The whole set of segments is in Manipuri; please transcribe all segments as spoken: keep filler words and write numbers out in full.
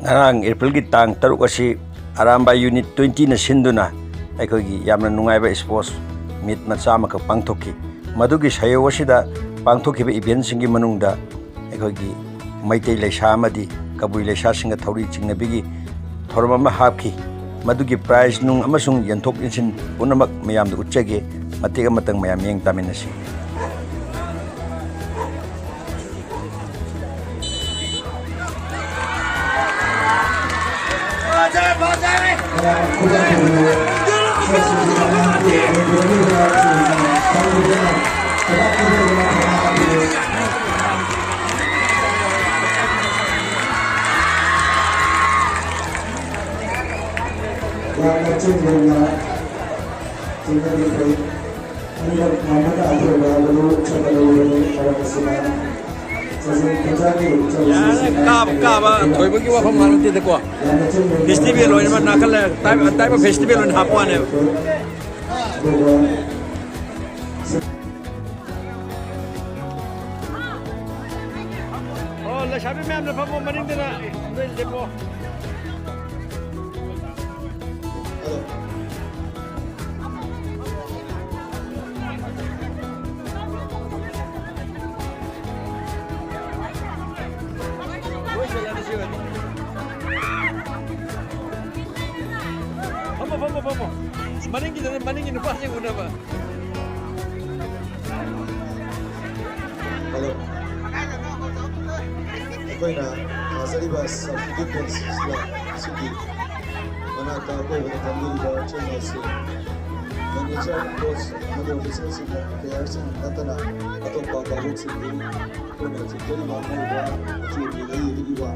ꯉꯔꯥꯡ ꯑꯦꯄ꯭ꯔꯤꯜꯒꯤ ꯇꯥꯡ ꯇꯔꯨꯛ ꯑꯁꯤ ꯑꯔꯥꯝꯕꯥꯏ ꯌꯨꯅꯤꯠ ꯇ꯭ꯋꯦꯟꯇꯤꯅ ꯁꯤꯟꯗꯨꯅ ꯑꯩꯈꯣꯏꯒꯤ ꯌꯥꯝꯅ ꯅꯨꯡꯉꯥꯏꯕ sports meet ꯃꯆꯥ ꯑꯃꯈꯛ ꯄꯥꯡꯊꯣꯛꯈꯤ꯫ ꯃꯗꯨꯒꯤ ꯁꯌꯧ ꯑꯁꯤꯗ ꯄꯥꯡꯊꯣꯛꯈꯤꯕ eventꯁꯤꯡꯒꯤ ꯃꯅꯨꯡꯗ ꯑꯩꯈꯣꯏꯒꯤ ꯃꯩꯇꯩ ꯂꯩꯁꯥ ꯑꯃꯗꯤ ꯀꯕꯨꯏ ꯂꯩꯁꯥꯁꯤꯡꯒ ꯊꯧꯔꯤ ꯆꯤꯡꯅꯕꯤꯒꯤ ꯊꯧꯔꯝ ꯑꯃ ꯍꯥꯞꯈꯤ꯫ ꯃꯗꯨꯒꯤ prize ꯅꯨꯡ ꯑꯃꯁꯨꯡ ꯌꯦꯟꯊꯣꯛ ꯌꯦꯟꯁꯤꯟ ꯄꯨꯝꯅꯃꯛ ꯃꯌꯥꯝꯗ ꯎꯠꯆꯒꯦ꯫ ꯃꯇꯦꯛ ꯑꯃꯇꯪ ꯃꯌꯥꯝ ꯃꯤꯠꯌꯦꯡ ꯇꯥꯃꯤꯟꯅꯁꯤ꯫ ꯌꯥꯝꯅ ꯆꯤꯟ ꯌꯥꯝꯅ ꯆꯤꯡꯅꯕꯤꯈ꯭ꯔꯦ꯫ ꯑꯅꯤꯔꯛ ꯉꯝꯕꯅ ꯑꯊꯣꯏꯕ ꯍꯥꯏꯕꯗꯨ ꯆꯠꯀꯗꯧꯔꯤꯕꯅꯤ꯫ ꯃꯔꯝ ꯑꯁꯤꯅ ꯆꯠꯁꯤꯟ ꯈꯣꯡꯖꯥꯒꯤ ꯆꯠꯁꯤꯟ ꯌꯥꯔꯦ, ꯀꯥꯕ ꯀꯥꯕ ꯊꯣꯏꯕꯒꯤ ꯋꯥꯐꯝ ꯍꯥꯏꯔꯗꯦꯗꯀꯣ꯫ ꯌꯥꯝꯅ ꯆꯤꯟ ꯌꯥꯝꯅ ꯐꯦꯁꯇꯤꯚꯦꯜ ꯑꯣꯏꯅ ꯅꯥꯀꯜ ꯇꯥꯏꯕ ꯐꯦꯁꯇꯤꯚꯦꯜ ꯑꯣꯏꯅ ꯍꯥꯞꯄ ꯋꯥꯅꯦꯕ꯫ ꯑꯗꯨꯒ ꯑꯣ, ꯂꯩꯁꯥꯕꯤ ꯃꯌꯥꯝꯅ ꯐꯝꯃꯣ, ꯃꯅꯤꯡꯗꯅ ꯅꯣꯏ ꯂꯦꯞꯄꯣ꯫ ꯐꯝꯃꯣ, ꯐꯝꯃꯣ, ꯐꯝꯃꯣ꯫ ꯃꯅꯤꯡꯒꯤꯗꯨꯅ, ꯃꯅꯤꯡꯒꯤ ꯅꯨꯄꯥꯁꯤꯡ ꯎꯅꯕ꯫ ꯍꯜꯂꯣ꯫ ꯑꯩꯈꯣꯏꯅ ꯊꯥꯖꯔꯤꯕ substitute bench club ꯑꯁꯤꯒꯤ ꯃꯅꯥꯛꯇ ꯑꯀꯣꯏꯕꯗ ꯐꯝꯕꯤꯔꯤꯕ ꯏꯆꯤꯜ ꯏꯅꯥꯎꯁꯤꯡ, manager, coach ꯑꯃꯗꯤ officialꯁꯤꯡ, playerꯁꯤꯡ ꯅꯠꯇꯅ ꯑꯇꯣꯞꯄ ꯀꯥꯡꯂꯨꯞꯁꯤꯡꯗꯤ ꯑꯩꯈꯣꯏꯅ ꯍꯧꯖꯤꯛ ꯆꯠꯂꯤꯕ ꯑꯅꯧꯕ ꯃꯆꯨꯒꯤ ꯂꯩꯔꯤꯕ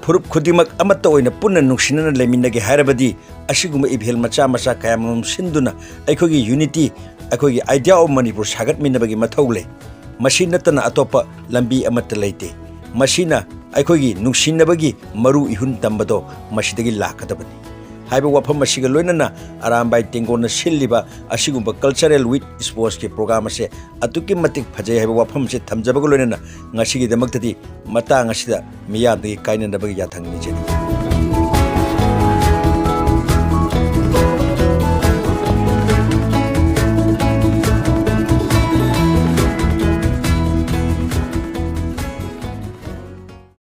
ꯐꯨꯔꯨꯞ ꯈꯨꯗꯤꯡꯃꯛ ꯑꯃꯠꯇ ꯑꯣꯏꯅ ꯄꯨꯟꯅ ꯅꯨꯡꯁꯤꯅꯅ ꯂꯩꯃꯤꯟꯅꯒꯦ ꯍꯥꯏꯔꯕꯗꯤ ꯑꯁꯤꯒꯨꯝꯕ ꯏꯚꯦꯟ ꯃꯆꯥ ꯃꯆꯥ ꯀꯌꯥꯃꯔꯨꯝ ꯁꯤꯟꯗꯨꯅ ꯑꯩꯈꯣꯏꯒꯤ unity, ꯑꯩꯈꯣꯏꯒꯤ Idea of Manipur ꯁꯥꯒꯠꯃꯤꯟꯅꯕꯒꯤ ꯃꯊꯧ ꯂꯩ꯫ ꯃꯁꯤ ꯅꯠꯇꯅ ꯑꯇꯣꯞꯄ ꯂꯝꯕꯤ ꯑꯃꯠꯇ ꯂꯩꯇꯦ꯫ ꯃꯁꯤꯅ ꯑꯩꯈꯣꯏꯒꯤ ꯅꯨꯡꯁꯤꯅꯕꯒꯤ ꯃꯔꯨ ꯏꯍꯨꯟ ꯇꯝꯕꯗꯣ ꯃꯁꯤꯗꯒꯤ ꯂꯥꯛꯀꯗꯕꯅꯤ ꯍꯥꯏꯕ ꯋꯥꯐꯝ ꯑꯁꯤꯒ ꯂꯣꯏꯅꯅ ꯑꯔꯥꯝꯕꯥꯏ ꯇꯦꯡꯒꯣꯟꯅ ꯁꯤꯜꯂꯤꯕ ꯑꯁꯤꯒꯨꯝꯕ cultural with sportsꯀꯤ program ꯑꯁꯦ ꯑꯗꯨꯛꯀꯤ ꯃꯇꯤꯛ ꯐꯖꯩ ꯍꯥꯏꯕ ꯋꯥꯐꯝ ꯑꯁꯤ ꯊꯝꯖꯕꯒ ꯂꯣꯏꯅꯅ ꯉꯁꯤꯒꯤꯗꯃꯛꯇꯗꯤ ꯃꯇꯥꯡ ꯑꯁꯤꯗ ꯃꯤꯌꯥꯝꯗꯒꯤ ꯀꯥꯏꯅꯅꯕꯒꯤ ꯌꯥꯊꯪ ꯅꯤꯖꯔꯤ꯫